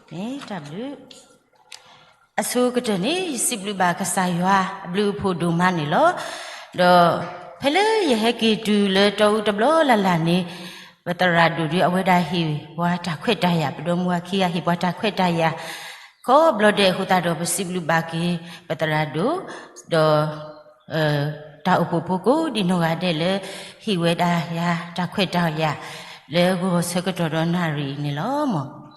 တၢ်ဘျုး အဆိကတၢၢ်န့ၣ် ယစံးဘျုးဘၣ်ကစၢ်ယွၤအဘျုးအဖှိၣ်ဒိၣ်မးန့ၣ်လီၤ. ဒီးဖဲလၢယဟဲက့ၤတုၤလၢတီအူတဘျီလၢ်လၢ်န့ၣ် ပသရၣ်ဒိၣ်ဒုအဝဲဒၣ်ဟ့ၣ်ပှၤတၢ်ခွဲးတၢ်ယာ် ပဒီမါဝၤခံဂၤဟ့ၣ်ပှၤတၢ်ခွဲးတၢ်ယာ် ခီဘျီဒဲးအဃိသတးဒီး ပစံးဘျုးဘၣ်က့ၤ ပသရၣ်ဒိၣ် ဒီး တၢ်အိၣ်ဖှိၣ်ဖိကိးဒံနီၢ်ဂၤဒဲးလၢ ဟ့ၣ်ဝဲဒၣ်ယၤတၢ်ခွဲးတၢ်ယာ် လၢဂီၤဆၢကတီၢ်ဒီးနၣ်ရံၣ်န့ၣ်လီၤ.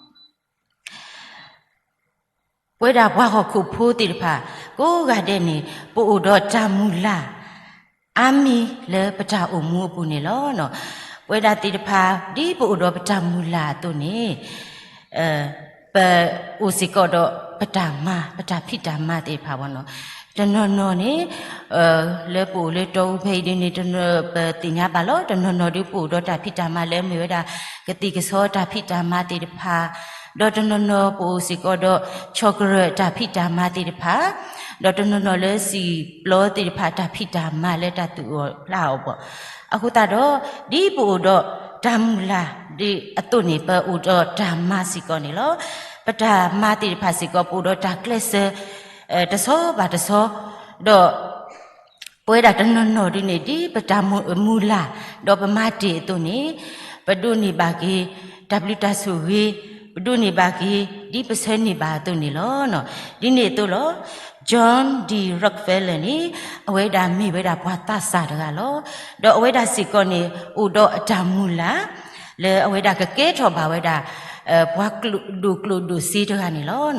ပဝဲဒၣ်ပှၤဟီၣ်ခိၣ်ဖိသ့ၣ်တဖၣ် ကိးဂၤဒဲးန့ၣ် ပအိၣ်ဒီးတၢ်မုၢ်လၢ် အါမံၤလၢပတၢ်အိၣ်မူအပူၤန့ၣ်လီၤ. ပဝဲဒၣ်သ့ၣ်တဖၣ် ဒ်ပအိၣ်ဒီးပတၢ်မုၢ်လၢ်အသိးန့ၣ် ပအိၣ်စ့ၢ်ကီးဒီးပတၢ်မၤ ပတၢ်ဖံးတၢ်မၤသ့ၣ်တဖၣ်ဘၣ်နီၤ. တနီၤနီၤန့ၣ် လၢပအိၣ်လၢတီအူဖဲအံၤဒ်န့ၣ် ပသ့ၣ်ညါဘၣ်လီၤ. တနီၤနီၤဒုပအိၣ်ဒီးတၢ်ဖံးတၢ်မၤလၢမ့ၢ်ဝဲဒၣ် ကသံၣ်ကဆီတၢ်ဖံးတၢ်မၤသ့ၣ်တဖၣ်, ဒီးတနီၤနီၤပအိၣ်စ့ၢ်ကီးဒီး chocolate တၢ်ဖံးတၢ်မၤသ့ၣ်တဖၣ်, ဒီးတနီၤနီၤလၢစံာ်ပျီသ့ၣ်တဖၣ်တၢ်ဖံးတၢ်မၤလၢတၢ်သူၣ်အီၣ်ဖျးအီၣ်ဘၣ်. အဃိသတးဒီး ဒ်ပအိၣ်ဒီးတၢ်မုၢ်လၢ်ဒ်အသိးန့ၣ် ပအိၣ်ဒီးတၢ်မၤစ့ၢ်ကီးန့ၣ်လီၤ. ပတၢ်မၤသ့ၣ်တဖၣ်စ့ၢ်ကီး ပအိၣ်ဒီးတၢ်ကျဲးစၢး တဆီဘၣ်တဆီ, ဒီး ပဝဲဒၣ်တနီၤနီၤဒ်န့ၣ် ဒ်ပတၢ်မုၢ်လၢ် ဒီးပမၤတ့ၢ်အသိးန့ၣ် ပဒိးန့ၢ်ဘၣ်က့ၤ တၢ်ဘျုးတၢ်ဆိၣ်ဂ့ၤ, ပဒိးန့ၢ်ဘၣ်က့ၤ ဒ်ပဆၢန့ၢ်ဘၣ်အသိးန့ၣ်လီၤ. ဒ်န့ၣ်အသိးလီၤ. John D Rockefeller န့ၣ် အဝဲဒၣ်မ့ၢ်ဝဲဒၣ်ပှၤသးစၢ်တဂၤလီၤ. ဒီးအဝဲဒၣ်စ့ၢ်ကီးန့ၣ် အိၣ်ဒီးအတၢ်မုၢ်လၢ် လၢအဝဲဒၣ်ကကဲထီၣ်ဘၣ်ဝဲဒၣ် ပှၤဒိၣ်ကျိၣ်ဒိၣ်စ့တဂၤန့ၣ်လီၤ.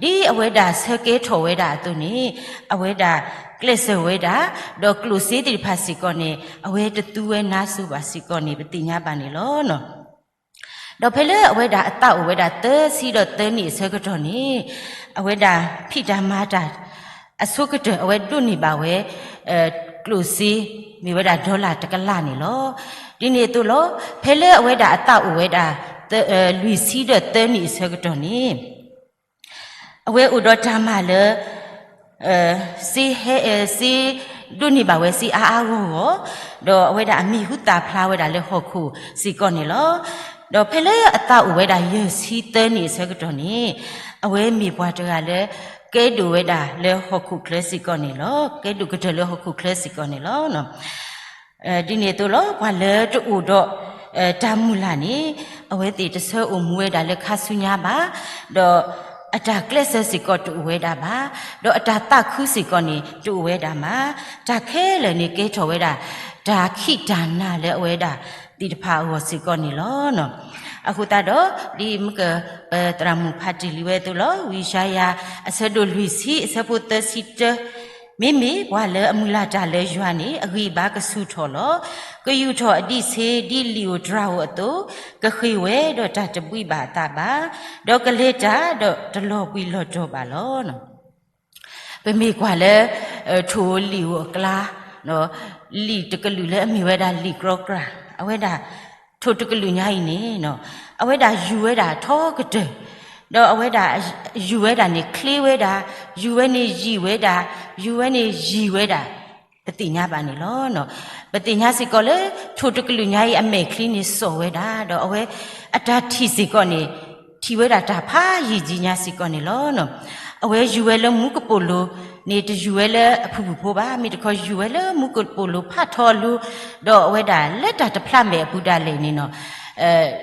ဒ်အဝဲဒၣ်ဆၢကဲထီၣ်ဝဲဒၣ်အသိးန့ၣ် အဝဲဒၣ်ကျဲးစၢးဝဲဒၣ်, ဒီးကျိၣ်စ့သ့ၣ်တဖၣ်စ့ၢ်ကီးန့ၣ် အဝဲတသူဝဲနါစိၤဘၣ်စ့ၢ်ကီးန့ၣ် ပသ့ၣ်ညါဘၣ်န့ၣ်လီၤ. ဒီးဖဲလၢအဝဲဒၣ်အသးအိၣ်ဝဲဒၣ်သၢဆံဒီးသၢနံၣ်အဆၢကတီၢ်န့ၣ် အဝဲဒၣ်ဖံးတၢ်မၤတၢ် အဆိကတၢၢ် အဝဲဒိးန့ၢ်ဘၣ်ဝဲ ကျိၣ်စ့ မ့ၢ်ဝဲဒၣ် dollar တကလးန့ၣ်လီၤ. ဒ်န့ၣ်အသိးလီၤ. ဖဲလၢအဝဲဒၣ်အသးအိၣ်ဝဲဒၣ် လွံၢ်ဆံဒီးသၢနံၣ်အဆၢကတီၢ်န့ၣ် အဝဲအိၣ်ဒီးတၢ်မၤလၢ စ့ဟဲ စ့ဒိးန့ၢ်ဘၣ်ဝဲစ့အါအါဂီၢ်ဂီၢ်, ဒီးအဝဲဒၣ်အမံၤဟူသၣ်ဖျါဝဲဒၣ်လၢဟီၣ်ခိၣ်စ့ၢ်ကီးန့ၣ်လီၤ. ဒီးဖဲလၢအသးအိၣ်ဝဲဒၣ်ယဲၢ်ဆံသၢနံၣ်အဆၢကတီၢ်န့ၣ် အဝဲမ့ၢ်ပှၤတဂၤလၢ ကဲဒိၣ်ဝဲဒၣ်လၢဟီၣ်ခိၣ်ချၢစ့ၢ်ကီးန့ၣ်လီၤ. ကဲဒိၣ်ကတၢၢ်လၢဟီၣ်ခိၣ်ချၢစ့ၢ်ကီးန့ၣ်လီၤ. ဒ်န့ၣ်အသိးလီၤ. ပှၤလၢတအိၣ်ဒီး တၢ်မုၢ်လၢ်န့ၣ် အဝဲသ့ၣ်တဆၢအိၣ်မူဝဲဒၣ်လၢခါဆူညါဘၣ်, ဒီးအတၢ်ကျဲးစၢးစ့ၢ်ကီးတအိၣ်ဝဲဒၣ်ဘၣ်, ဒီးအတၢ်သးခုစ့ၢ်ကီးန့ၣ် တအိၣ်ဝဲဒၣ်ဘၣ်, တၢ်ခဲလၢာ်န့ၣ်ကဲထီၣ်ဝဲဒၣ် တၢ်ခံးတၢ်နၤလၢအဝဲဒၣ်သ့ၣ်တဖၣ်အဂီၢ်စ့ၢ်ကီးန့ၣ်လီၤ. အဃိသတးဒီး ဒ်မ့ၢ်က ပသရၣ်မုၣ်ဖးတ့ၢ်လံဝဲအသိးလီၤ. ဝံယၡါယၤ အဆၢဒိၣ်လွံၢ်ဆံ အဆၢဖိသၢဆံတၢ မ့မ့ၢ်ပှၤလၢအမုၢ်လၢ်တၢ်လၢယွၤန့ၣ် အဂံၢ်အဘါကဆူၣ်ထီၣ်လီၤ. ကယူာ်ထီၣ်အဒံးဆ့ ဒ်လံာ်ဧိၤတြၤဧိၤအသိး, ကဃ့ၢ်ဝဲဒီးတၢ်တဘှံးဘၣ်အသးဘၣ်, ဒီးကလဲၤတၢ်ဒီးတလီၤဘှံးလီၤတီၤဘၣ်လီၤ. ပမ့ၢ်ကွၢ်လၢ ထိၣ်ဧိၤလံာ်ဧိၤအကျါ, လံာ်တကလုာ်လၢအမ့ၢ်ဝဲဒၣ်လံာ်ကြီကြၢ်, အဝဲဒၣ် ထိၣ်တကလုာ်ညါအံၤန့ၣ် အဝဲဒၣ်ယူၤဝဲဒၣ်ထီကတၢၢ်, ဒီးအဝဲဒၣ်ယူၤဝဲဒၣ်န့ၣ်ချ့ဝဲဒၣ်, ယူၤဝဲန့ၣ်ယံာ်ဝဲဒၣ်, ယူၤဝဲန့ၣ်ယံာ်ဝဲဒၣ်, ပသ့ၣ်ညါဘၣ်န့ၣ်လီၤ. ပသ့ၣ်ညါစ့ၢ်ကီးလၢ ထိၣ်တကလုာ်ညါအံၤအမဲာ်ချံန့ၣ်စိာ်ဝဲဒၣ်, ဒီးအဝဲအတၢ်ထံၣ်စ့ၢ်ကီးန့ၣ် ထံၣ်ဝဲဒၣ်တၢ်ဖးယံာ်ယံာ်ညါစ့ၢ်ကီးန့ၣ်လီၤ. အဝဲယူၤဝဲလၢမူကပိာ်လိၤန့ၣ် တယူၤဝဲလၢအဖုၣ်ဖုၣ်ဖိဘၣ်, မ့ၢ်တခီယူၤဝဲလၢမူကပိာ်လိၤဖးထီအလိၤ, ဒီးအဝဲဒၣ်လၢတၢ်တဖျးမဲာ်အပူၤဒၣ်လဲာ်န့ၣ်နီၤ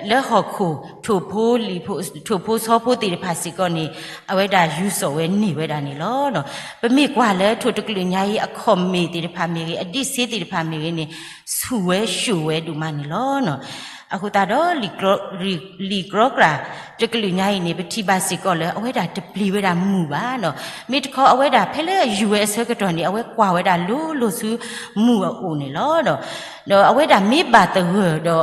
လၢဟီၣ်ခိၣ် ထိၣ်ဖိလံာ်ဖိ ထိၣ်ဖိဆီဖိသ့ၣ်တဖၣ်စ့ၢ်ကီးန့ၣ် အဝဲဒၣ်ယူၤစိာ်ဝဲန့ၢ်ဝဲဒၣ်န့ၣ်လီၤ. ပမ့ၢ်ကွၢ်လၢထိၣ်တကလုာ်ညါအံၤ အခီၣ်မ့ၢ်သ့ၣ်တဖၣ်မ့ၢ်ဂ့ၤ, အဒံးဆ့သ့ၣ်တဖၣ်မ့ၢ်ဂ့ၤန့ၣ် ဆူၣ်ဝဲၡိၣ်ဝဲဒိၣ်မးန့ၣ်လီၤ. အဃိသတးဒီး လံာ်ကြီကြၢ်တကလုာ်ညါအံၤန့ၣ် ပထံၣ်ဘၣ်စ့ၢ်ကီးလၢ အဝဲဒၣ်တပျံၤဝဲဒၣ်မုၢ်ဘၣ်နီၤ. မ့ၢ်တခီအဝဲဒၣ်ဖဲလၢအယူၤဝဲအဆၢကတီၢ်န့ၣ် အဝဲကွၢ်ဝဲဒၣ်လိၤလိၤဆူမုၢ်အအိၣ်န့ၣ်လီၤ. ဒီးအဝဲဒၣ်မ့ၢ်ဘၣ်သဂၢၢ်ဒီး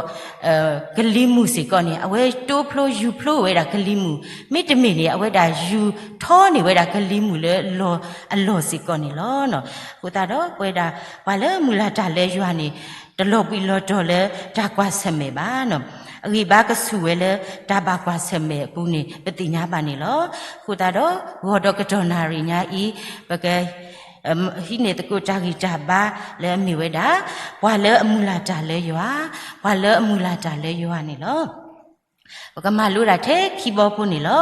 ကလံၤမုၢ်စ့ၢ်ကီးန့ၣ် အဝဲတိဖျိယူၤဖျိဝဲဒၣ်ကလံၤမုၢ်, မ့တမ့ၢ်န့ၣ် အဝဲဒၣ်ယူၤထီန့ၢ်ဝဲဒၣ်ကလံၤမုၢ်လၢအလီၢ်စ့ၢ်ကီးန့ၣ်လီၤ. အဃိသတးဒီး ပဝဲဒၣ်ပှၤလၢမုၢ်လၢ်တၢ်လၢယွၤန့ၣ် တလီၤဘှံးလီၤတီၤလၢတၢ်ကွၢ်ဆၢၣ်မဲာ်ဘၣ်နီၤ. အဂံၢ်ဘါကဆူၣ်ဝဲလၢတၢ်ဘၣ်ကွၢ်ဆၢၣ်မဲာ်အပူၤန့ၣ် ပသ့ၣ်ညါဘၣ်န့ၣ်လီၤ. အဃိသတးဒီး ဂီၤဒီးကတီၢ်နၣ်ရံၣ်ညါအံၤ ပက ဟံးန့ၢ်သကိးတၢ်ဂံၢ်တၢ်ဘါလၢအမ့ၢ်ဝဲဒၣ် ပှၤလၢအမုၢ်လၢ်တၢ်လၢယွၤ, ပှၤလၢအမုၢ်လၢ်တၢ်လၢယွၤန့ၣ်လီၤ. ပကမၤလိဒၣ်ထဲခံဘီဖိန့ၣ်လီၤ.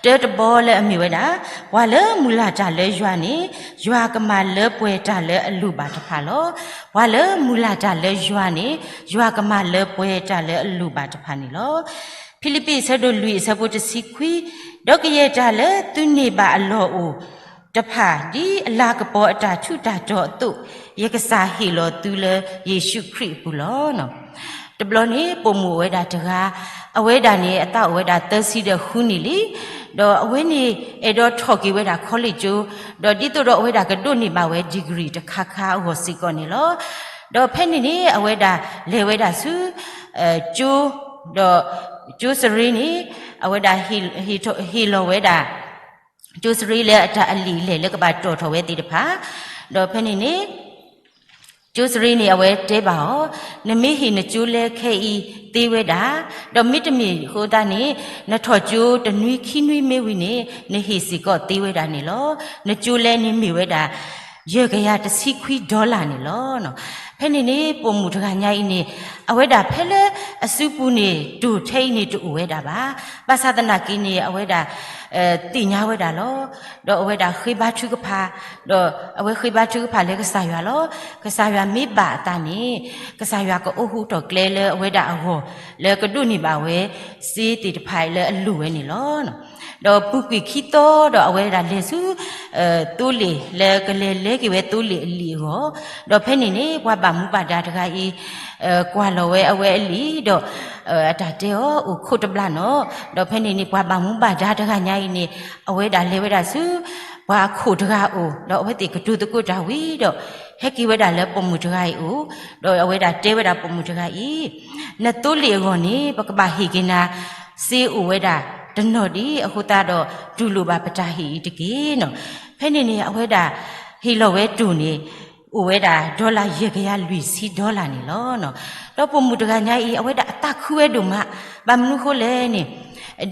တၢတဘီလၢအမ့ၢ်ဝဲဒၣ်, ပှၤလၢမုၢ်လၢ်တၢ်လၢယွၤန့ၣ်, ယွၤကမၤလၢပှဲၤတၢ်လၢအလိၣ်ဘၣ်တဖၣ်လီၤ. ပှၤလၢမုၢ်လၢ်တၢ်လၢယွၤန့ၣ်, ယွၤကမၤလၢပှဲၤတၢ်လၢအလိၣ်ဘၣ်တဖၣ်န့ၣ်လီၤ. ဖံလံးပံး အဆၢဒိၣ်လွံၢ် အဆၢဖိတဆံခွံ, ဒီးကယဲၢ်တၢ်လၢသုန့ၢ်ဘၣ်အလီၢ်အိၣ်တဖၣ်, ဒ်အလၤကပီၤအတၢ်ထူးတၢ်တီၤအသိး, ယကစၢ်ဟ့ၣ်လီၤသုလၢယ့ၣ်ၡူးခရံာ်အပူၤလီၤ. တဘျီန့ၣ် ပိာ်မုၣ်အိၣ်ဝဲဒၣ်တဂၤ, အဝဲဒၣ်န့ၣ် အသးအိၣ်ဝဲဒၣ်သၢဆံဒီးဃုနံၣ်လံ, ဒီးအဝဲန့ၣ် အဲၣ်ဒိးထီၣ်က့ၤဝဲဒၣ် college ကၠိ, ဒီးဒ်သိးဒီးအဝဲဒၣ်ကဒိးန့ၢ်ဘၣ်ဝဲ degree တခါခါအဂီၢ်စ့ၢ်ကီးန့ၣ်လီၤ. ဒီးဖဲန့ၣ်န့ၣ် အဝဲဒၣ်လဲၤဝဲဒၣ်ဆူ ကၠိ, ဒီးကၠိစရ့န့ၣ် အဝဲဒၣ်ဟ့ၣ်လီၤဝဲဒၣ် ကၠိစရ့လၢအတၢ်အလံာ်အလဲၢ်လၢကဘၣ်တီၣ်ထီၣ်ဝဲသ့ၣ်တဖၣ်, ဒီးဖဲန့ၣ်န့ၣ် ကၠိစရ့န့ၣ် အဝဲတဲဘၣ်အီၤ, နမ့ၢ်ဟ့ၣ်နကၠိလဲခဲအံၤသ့ဝဲဒၣ်, ဒီးမ့တမ့ၢ်အဃိသတးန့ၣ် နထီၣ်ကၠိတနွံခံနွံမ့ၢ်ဝံၤန့ၣ် နဟ့ၣ်စ့ၢ်ကီးသ့ဝဲဒၣ်န့ၣ်လီၤ. နကၠိလဲန့ၣ်မ့ၢ်ဝဲဒၣ် ယဲၢ်ကယၤတဆံခွံ dollar န့ၣ်လီၤ. ဖဲန့ၣ်န့ၣ် ပိာ်မုၣ်တဂၤညါအံၤန့ၣ် အဝဲဒၣ်ဖဲလၢအစုပူၤန့ၣ် တိၢ်ထဲအံၤန့ၣ်တအိၣ်ဝဲဒၣ်ဘၣ်. ဘၣ်ဆၣ်သနာ်က့န့ၣ် အဝဲဒၣ် သ့ၣ်ညါဝဲဒၣ်လီၤ. ဒီးအဝဲဒၣ်ဃ့ဘါထုကဖၣ်, ဒီးအဝဲဃ့ဘါထုကဖၣ်လၢကစၢ်ယွၤလီၤ. ကစၢ်ယွၤမ့ၢ်ဘၣ်အသးန့ၣ် ကစၢ်ယွၤကအိၣ်ဃူထီၣ်ကျဲလၢအဝဲဒၣ်အဂီၢ် လၢကဒိးန့ၢ်ဘၣ်ဝဲစ့သ့ၣ်တဖၣ်လၢအလိၣ်ဝဲန့ၣ်လီၤ. ဒီးပူၤကွံာ်ခံသီဒီးအဝဲဒၣ်လဲၤဆူ သိလ့ၣ်လၢကလဲၤလဲက့ၤဝဲသိလ့ၣ်အလံာ်အဂီၢ်, ဒီးဖဲန့ၣ်န့ၣ် ပှၤဘၣ်မူဘၣ်ဒါတဂၤအံၤ ကွၢ်လီၤဝဲအဝဲအလံာ်ဒီး အတၢ်တဲအီၤ အိၣ်ခိးတဘျီနီၤ. ဒီးဖဲန့ၣ်န့ၣ် ပှၤဘၣ်မူဘၣ်ဒါတဂၤညါအံၤန့ၣ် အဝဲဒၣ်လဲၤဝဲဒၣ်ဆူ ပှၤအခိၣ်တဂၤအအိၣ်, ဒီးအဝဲသ့ၣ်ကတိၤသကိးတၢ်ဝံၤဒီး ဟဲက့ၤဝဲဒၣ်လၢပိာ်မုၣ်တဂၤအံၤအအိၣ်, ဒီးအဝဲဒၣ်တဲဝဲဒၣ်ပိာ်မုၣ်တဂၤအံၤ, နသိလ့ၣ်အဂီၢ်န့ၣ် ပကဘၣ်ဟ့ၣ်က့ၤနၤ စ့အိၣ်ဝဲဒၣ်တနီၤဒံး, အဃိသတးဒီး တူၢ်လိာ်ဘၣ်ပတၢ်ဟ့ၣ်အံၤတက့ၢ်နီၤ. ဖဲန့ၣ်န့ၣ် အဝဲဒၣ်ဟ့ၣ်လီၤဝဲတိၢ်န့ၣ် အိၣ်ဝဲဒၣ် dollar ယဲၢ်ကယၤလွံၢ်ဆံ dollar န့ၣ်လီၤ. ဒီးပိာ်မုၣ်တဂၤညါအံၤ အဝဲဒၣ်အသးခုဝဲဒိၣ်မး, ဘၣ်မနုၤဃိလဲၣ်န့ၣ်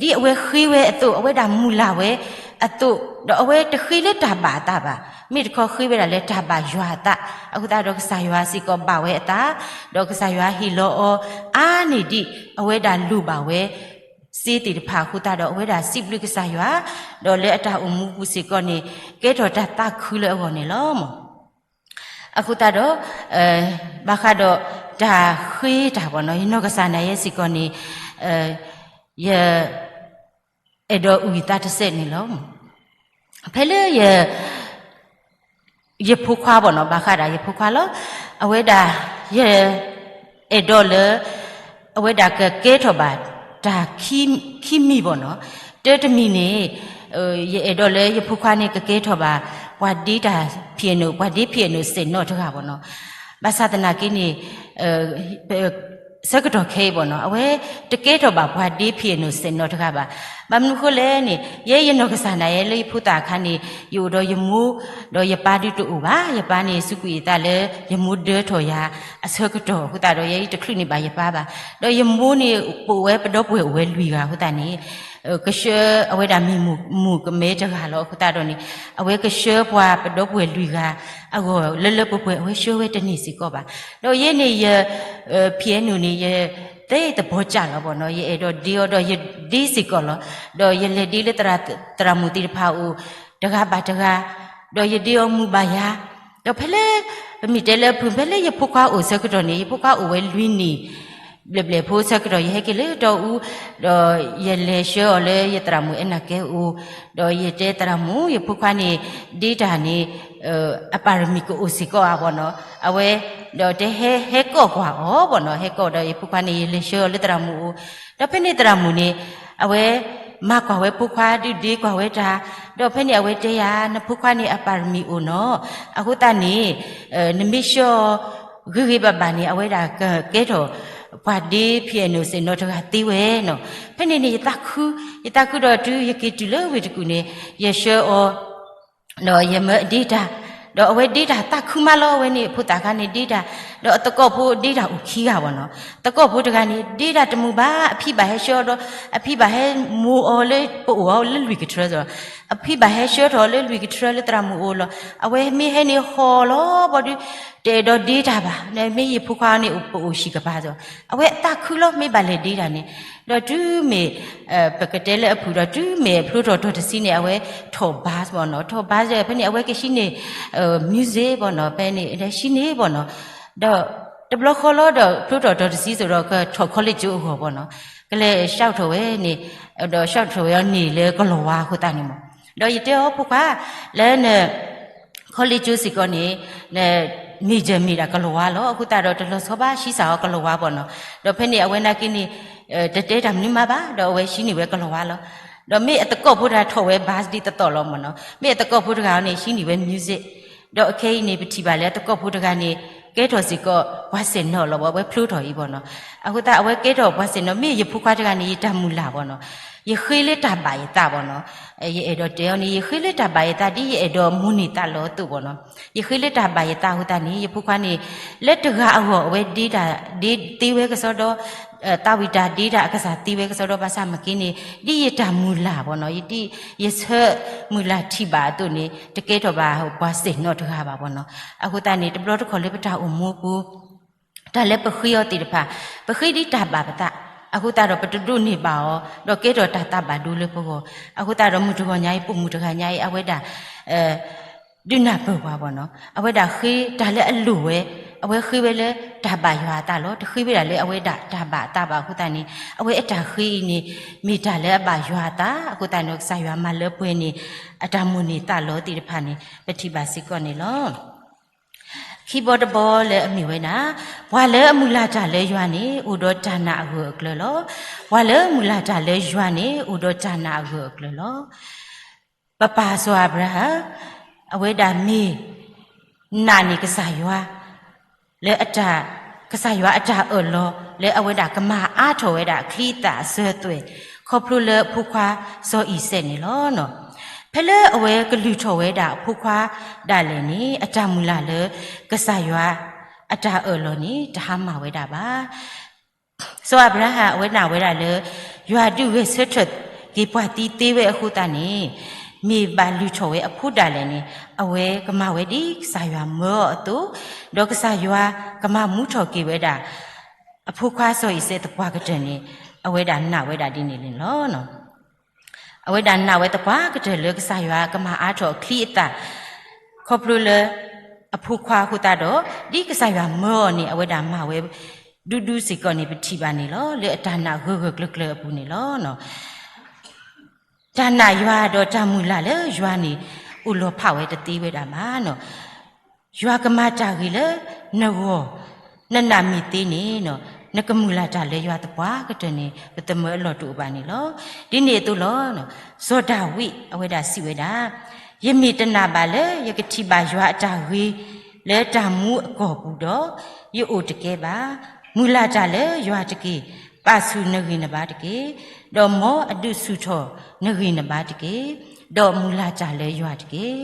ဒ်အဝဲဃ့ဝဲအသိး, အဝဲဒၣ်မုၢ်လၢ်ဝဲအသိး, ဒီးအဝဲတဃ့လၢတၢ်ဘၣ်အသးဘၣ်, မ့ၢ်တခီဃ့ဝဲဒၣ်လၢတၢ်ဘၣ်ယွၤအသး, အဃိသတးဒီးကစၢ်ယွၤစ့ၢ်ကီးဘၣ်ဝဲအသး, ဒီးကစၢ်ယွၤဟ့ၣ်လီၤအီၤအါန့ၢ်ဒံး အဝဲဒၣ်လိၣ်ဘၣ်ဝဲ စ့သ့ၣ်တဖၣ်အဃိသတးဒီး အဝဲဒၣ်စံးဘျုးကစၢ်ယွၤ, ဒီးလၢအတၢ်အိၣ်မူပူၤစ့ၢ်ကီးန့ၣ် ကဲထီၣ်တၢ်သးခုလၢအဂီၢ်န့ၣ်လီၤ. အဃိသတးဒီး ဘၣ်ဃးဒီးတၢ်ဃ့တၢ်ဘၣ်နီၤ, ယနီၢ်ကစၢ်ဒၣ်ယဲစ့ၢ်ကီးန့ၣ် ယအဲၣ်ဒိးအုၣ်ယသးတစဲးန့ၣ်လီၤ. ဖဲလၢယ ယဖိခွါဘၣ်နီၤ, ဘၣ်ဃးဒၣ်ယဖိခွါလီၤ. အဝဲဒၣ် ယအဲၣ်ဒိးလၢ အဝဲဒၣ်ကကဲထီၣ်ဘၣ်တၢ်ခံမံၤဘၣ်နီၤ. တၢတမံၤန့ၣ် ယအဲၣ်ဒိးလၢယဖိခွါန့ၣ်ကကဲထီၣ်ဘၣ် ပှၤဒ့တၢ် piano, ပှၤဒ့ piano စဲးနီၤတဂၤဘၣ်နီၤ. ဘၣ်ဆၣ်သနာ်က့န့ၣ် ဆၢကတီၢ်ခဲအံၤဘၣ်နီၤ, အဝဲတကဲထီၣ်ဘၣ်ပှၤဒ့ piano စဲးနီၤတဂၤဘၣ်. ဘၣ်မနုၤဃိလဲၣ်န့ၣ် ယဲယနီၢ်ကစၢ်ဒၣ်ယဲလၢယဖိသၣ်အခါန့ၣ် ယအိၣ်ဒီးယမိၢ်, ဒီးယပၢ်ဒုးတအိၣ်ဘၣ်. ယပၢ်န့ၣ်စူးကွံာ်အသးလၢ ယမိၢ်ဒၢထီၣ်ယၤအဆၢကတီၢ်အဃိသတးဒီး ယဲယတချုးန့ၢ်ဘၣ်ယပၢ်ဘၣ်. ဒီးယမိၢ်န့ၣ် ပအိၣ်ဝဲပဒီပုၢ်ဝဲၢ်အိၣ်ဝဲလွံၢ်ဂၤအဃိသတးန့ၣ် ကဆှၢအဝဲဒၣ်မ့ၢ်မုၣ်ကမဲတဂၤလီၤ. အဃိသတးဒီးန့ၣ် အဝဲကဆှၢပှၤပဒီပုၢ်ဝဲၢ်လွံၢ်ဂၤအဂီၢ် လၢလၢပှဲၤပှဲၤ အဝဲဆှၢဝဲတန့ၢ်စ့ၢ်ကီးဘၣ်. ဒီးယဲန့ၣ်ယ piano န့ၣ် ယသဲသဘီကၢ်လီၤဘၣ်နီၤ, ယအဲၣ်ဒိးဒ့အီၤဒီးယဒ့စ့ၢ်ကီးလီၤ. ဒီးယလဲၤဒ့လၢသရၣ်မုၣ်သ့ၣ်တဖၣ်အအိၣ် တဂၤဘၣ်တဂၤ, ဒီးယဒ့အီၤမုာ်ဘၣ်ယၤ. ဒီးဖဲလၢ ပမ့ၢ်တဲလၢအဖုၣ် ဖဲလၢယဖိခွါအိၣ်ဆၢကတီၢ်န့ၣ် ယဖိခွါအိၣ်ဝဲလွံၢ်နံၣ် ဘျဲၣ်ဘျဲၣ်ဖိဆၢကတီၢ် ယဟဲက့ၤလၢတီအူ, ဒီးယလဲၤဆှၢအီၤလၢယသရၣ်မုၣ်အဲၣ်နၤကဲအအိၣ်, ဒီးယတဲသရၣ်မုၣ် ယဖိခွါန့ၣ် ဒ့တၢ်န့ၣ် အပါရမီၤကအိၣ်စ့ၢ်ကီးဧါဘၣ်နီၤ, အဝဲ ဒီးတဲဟဲ ဟဲကိးကွၢ်အီၤဘၣ်နီၤ, ဟဲကိးဒီးယဖိခွါန့ၣ် ယလဲၤဆှၢအီၤလၢသရၣ်မုၣ်အအိၣ်, ဒီးဖဲန့ၣ်သရၣ်မုၣ်န့ၣ် အဝဲ မၤကွၢ်ဝဲဖိခွါဒုးဒ့ကွၢ်ဝဲတၢ်, ဒီးဖဲန့ၣ်အဝဲတဲယၤ နဖိခွါန့ၣ်အပါရမီၤအိၣ်နီၤ, အဃိသတးန့ၣ် နမ့ၢ်ဆှၢအီၤ ဂ့ၤဂ့ၤဘၣ်ဘၣ်န့ၣ် အဝဲဒၣ်ကကဲထီၣ် ပှၤဒ့ piano စဲးနီၤတဂၤသ့ဝဲနီၤ. ဖဲန့ၣ်န့ၣ် ယသးခု, ယသးခုဒီးတုၤယက့ၤတုၤလၢဝ့ၢ်တကူၣ်န့ၣ် ယဆှၢအီၤ ဒီးယမၢအဒ့တၢ်, ဒီးအဝဲဒ့တၢ်သးခုမးလီၤ, အဝဲန့ၣ်အဖိသၣ်ခါန့ၣ်ဒ့တၢ် ဒီးအသကိးဖိဒ့တၢ်အိၣ်ခံဂၤဘၣ်နီၤ. သကိးဖိတဂၤန့ၣ် ဒ့တၢ်တမုာ်ဘၣ်, အဖံဘၣ်ဟဲဆှၢဒီး အဖံဘၣ်ဟဲမိၢ်အီၤလၢပအိၣ်အီၤလၢလွံၢ်ကထြၢစ့ၢ်, အဖံဘၣ်ဟဲဆှၢထီၣ်လၢလွံၢ်ကထြၢလၢသရၣ်မုၣ်အိၣ်လီၤ. အဝဲမ့ၢ်ဟဲန့ၣ်ဟီၣ်လီၤဘီဒုး တအဲၣ်ဒိးဒ့တၢ်ဘၣ်, မ့ၢ်ယဖိခွါန့ၣ် ပအိၣ်ဟံၣ်ကပၤစ့ၢ်, အဝဲအသးခုလီၤ မ့ၢ်ဘၣ်လဲၤဒ့တၢ်န့ၣ်, ဒီးတုၤမ့ၢ် ပကတဲလၢအဖုၣ်ဒီး တုၤမ့ၢ်ဖျိထီၣ်တီၢ်တဆံန့ၣ် အဝဲထီၣ် bus ဘၣ်နီၤ, ထီၣ် bus ဖဲန့ၣ် အဝဲကဟံးန့ၢ် music ဘၣ်နီၤ, ဖဲန့ၣ် ဟံးန့ၢ်ဘၣ်နီၤ, ဒီးတဘျီဃီလီၤဒီး ဖျိထီၣ်တီၢ်တဆံစ့ၢ်ဒီး ကထီၣ် college ကၠိအဂီၢ်ဘၣ်နီၤ, ကလဲၤ shout ထီၣ်ဝဲန့ၣ်, ဒီး shout ထီၣ်ဝဲအီၤန့ၣ်လၢကလီၤဝါအဃိသတးန့ၣ်မး, ဒီးယတဲအီၤဖိခွါ လၢန college ကၠိစ့ၢ်ကီးန့ၣ် major မ့ၢ်ဒၣ်ကလီၤဝါလီၤ. အဃိသတးဒီးတလီၤဆီဘၣ် ဟံးစၢ်အီၤကလီၤဝါဘၣ်နီၤ. ဒီးဖဲန့ၣ်အဝဲနာ်က့န့ၣ် တတဲတၢ်မနုၤမးဘၣ်, ဒီးအဝဲဟံးန့ၢ်ဝဲကလီၤဝါလီၤ. ဒီးမ့ၢ်အသကိးဖိတဂၤထီၣ်ဝဲ bus ဒ်သိးသိးလီၤမးနီၤ, မ့ၢ်အသကိးဖိတဂၤန့ၣ် ဟံးန့ၢ်ဝဲ music, ဒီးခဲအံၤန့ၣ် ပထံၣ်ဘၣ်လၢအသကိးဖိတဂၤန့ၣ် ကဲထီၣ်စ့ၢ်ကီးပှၤစဲၣ်နီၤလီၤဘၣ်, အဝဲဖျိထီၣ်အံၤဘၣ်နီၤ. အဃိသတးအဝဲကဲထီၣ်ပှၤစဲၣ်နီၤ, မ့ၢ်ယဖိခွါတဂၤန့ၣ် ယတၢ်မုၢ်လၢ်ဘၣ်နီၤ, ယဃ့လၢတၢ်ဘၣ်ယသးဘၣ်နီၤ. ယအဲၣ်ဒိးတဲအီၤန့ၣ် ယဃ့လၢတၢ်ဘၣ်ယသး ဒ်ယအဲၣ်ဒိးမိၣ်န့ၢ်သးလီၤအသိးဘၣ်နီၤ. ယဃ့လၢတၢ်ဘၣ်ယသးအဃိသတးန့ၣ် ယဖိခွါန့ၣ် လၢတဂၤအဂီၢ် အဝဲဒ့တၢ် ဒ့သ့ဝဲကစီဒီ သးဝံၣ်တၢ်ဒ့တၢ်အကစၢ်သ့ဝဲကစီဒီ ဘၣ်ဆၣ်မ့ၢ်က့န့ၣ် ဒ်ယတၢ်မုၢ်လၢ်ဘၣ်နီၤ, ယဒ်ယဆၢမုၢ်လၢ်ထံၣ်ဘၣ်အသိးန့ၣ် တကဲထီၣ်ဘၣ်ပှၤစဲၣ်နီၤတဂၤဘၣ်ဘၣ်နီၤ. အဃိသတးန့ၣ် တဘျီတခီၣ်လၢပတၢ်အိၣ်မူအပူၤ တၢ်လၢပဃ့အီၤသ့ၣ်တဖၣ် ပဃ့ဒ်တၢ်ဘၣ်ပသး, အဃိသတးဒီးပတဒိးန့ၢ်ဘၣ်အီၤ ဒီးကဲထီၣ်တၢ်သးဘၣ်ဒိလၢပဂီၢ်. အဃိသတးဒီးမုၢ်တဂီၤညါအံၤ ပိာ်မုၣ်တဂၤညါအံၤ အဝဲဒၣ် ဒုးနၢ်ပၢၢ်ပှၤဘၣ်နီၤ, အဝဲဒၣ်ဃ့တၢ်လၢအလိၣ်ဝဲ, အဝဲဃ့ဝဲလၢတၢ်ဘၣ်ယွၤအသးလီၤ. တဃ့ဝဲဒၣ်လၢအဝဲဒၣ်တၢ်ဘၣ်အသးဘၣ်အဃိသတးန့ၣ် အဝဲအတၢ်ဃ့အံၤန့ၣ် မ့ၢ်တၢ်လၢအဘၣ်ယွၤအသးအဃိသတးန့ၣ် ကစၢ်ယွၤမၤလၢပှဲၤန့ၢ် အတၢ်မိၣ်န့ၢ်သးလီၤသ့ၣ်တဖၣ်န့ၣ် ပထံၣ်ဘၣ်စ့ၢ်ကီးန့ၣ်လီၤ. ခံဘီတဘီလၢအမ့ၢ်ဝဲဒၣ်, ပှၤလၢအမုၢ်လၢ်တၢ်လၢယွၤန့ၣ် အိၣ်ဒီးတၢ်နာ်အဂၢၢ်အကျၢၤလီၤ. ပှၤလၢအမုၢ်လၢ်တၢ်လၢယွၤန့ၣ် အိၣ်ဒီးတၢ်နာ်အဂၢၢ်အကျၢၤလီၤ. ပပၢ်စီၤအၤဘြၤဟၣ် အဝဲဒၣ်မ့ၢ်နာ်န့ၢ်ကစၢ်ယွၤ လၢအတၢ်, ကစၢ်ယွၤအတၢ်အၢၣ်လီၤ လၢအဝဲဒၣ်ကမၤအါထီၣ်ဝဲဒၣ်ချံအသၣ်အစၢၤအသွဲၣ် ခီဖျိလၢအဖိခွါစီၤအံၤစဲးန့ၣ်လီၤ. ဖဲလၢအဝဲကလုၢ်ထီၣ်ဝဲဒၣ်အဖိခွါဒၣ်လဲာ်န့ၣ် အတၢ်မုၢ်လၢ်လၢကစၢ်ယွၤအတၢ်အၢၣ်လီၤန့ၣ် တဟါမၢ်ဝဲဒၣ်ဘၣ်. စီၤအၤဘြၤဟၣ်အဝဲနာ်ဝဲဒၣ်လၢ ယွၤဒုးဂဲၤဆၢထၢၣ်က့ၤပှၤသံသ့ဝဲအဃိသတးန့ၣ် မ့ၢ်ဘၣ်လုၢ်ထီၣ်ဝဲအဖိဒၣ်လဲာ်န့ၣ် အဝဲကမၤဝဲဒ်ကစၢ်ယွၤမၢအီၤအသိး, ဒီးကစၢ်ယွၤကမၤမူထီၣ်က့ၤဝဲဒၣ် အဖိခွါစီၤအံၤစဲးသပှၢ်ကတၢၢ်န့ၣ် အဝဲဒၣ်နာ်ဝဲဒၣ်ဒ်န့ၣ်န့ၣ်လီၤ. အဝဲဒၣ်နာ်ဝဲသပှၢ်ကတၢၢ်လၢကစၢ်ယွၤကမၤအါထီၣ်အချံအသၣ် ခီဖျိလၢအဖိခွါအဃိသတးဒီး ဒ်ကစၢ်ယွၤမၢအီၤန့ၣ် အဝဲဒၣ်မၤဝဲဒူဒူစ့ၢ်ကီးန့ၣ် ပထံၣ်ဘၣ်န့ၣ်လီၤ. လၢအတၢ်နာ်ဂၢၢ်ဂၢၢ်ကျၢၤကျၢၤအပူၤန့ၣ်လီၤ. တၢ်နာ်ယွၤဒီးတၢ်မုၢ်လၢ်လၢယွၤန့ၣ် အိၣ်လီၤဖးဝဲတသ့ဝဲဒၣ်ဘၣ်နီၤ. ယွၤကမၤတၢ်ဂ့ၤလၢနဂီၢ် နနာ်မ့ၢ်သ့န့ၣ် နကမုၢ်လၢ်တၢ်လၢယွၤသပှၢ်ကတၢၢ်န့ၣ် ပသမၢအလီၢ်တအိၣ်ဘၣ်န့ၣ်လီၤ. ဒ်န့ၣ်အသိးလီၤ. စီၤဒၤဝံးအဝဲဒၣ်စံးဝဲဒၣ်, ယမ့ၢ်တနာ်ဘၣ်လၢယကထံၣ်ဘၣ်ယွၤအတၢ်ဂ့ၤ လၢတၢ်မူအကီၢ်ပူၤဒီး ယအိၣ်တကဲဘၣ်. မုၢ်လၢ်တၢ်လၢယွၤတက့ၢ်. ပာ်ဆူၣ်နဂံၢ်နဘါတက့ၢ်. ဒီးမ်အဒုးဆူၣ်ထီၣ်နဂံၢ်နဘါတက့ၢ်. ဒီးမုၢ်လၢ်တၢ်လၢယွၤတက့ၢ်.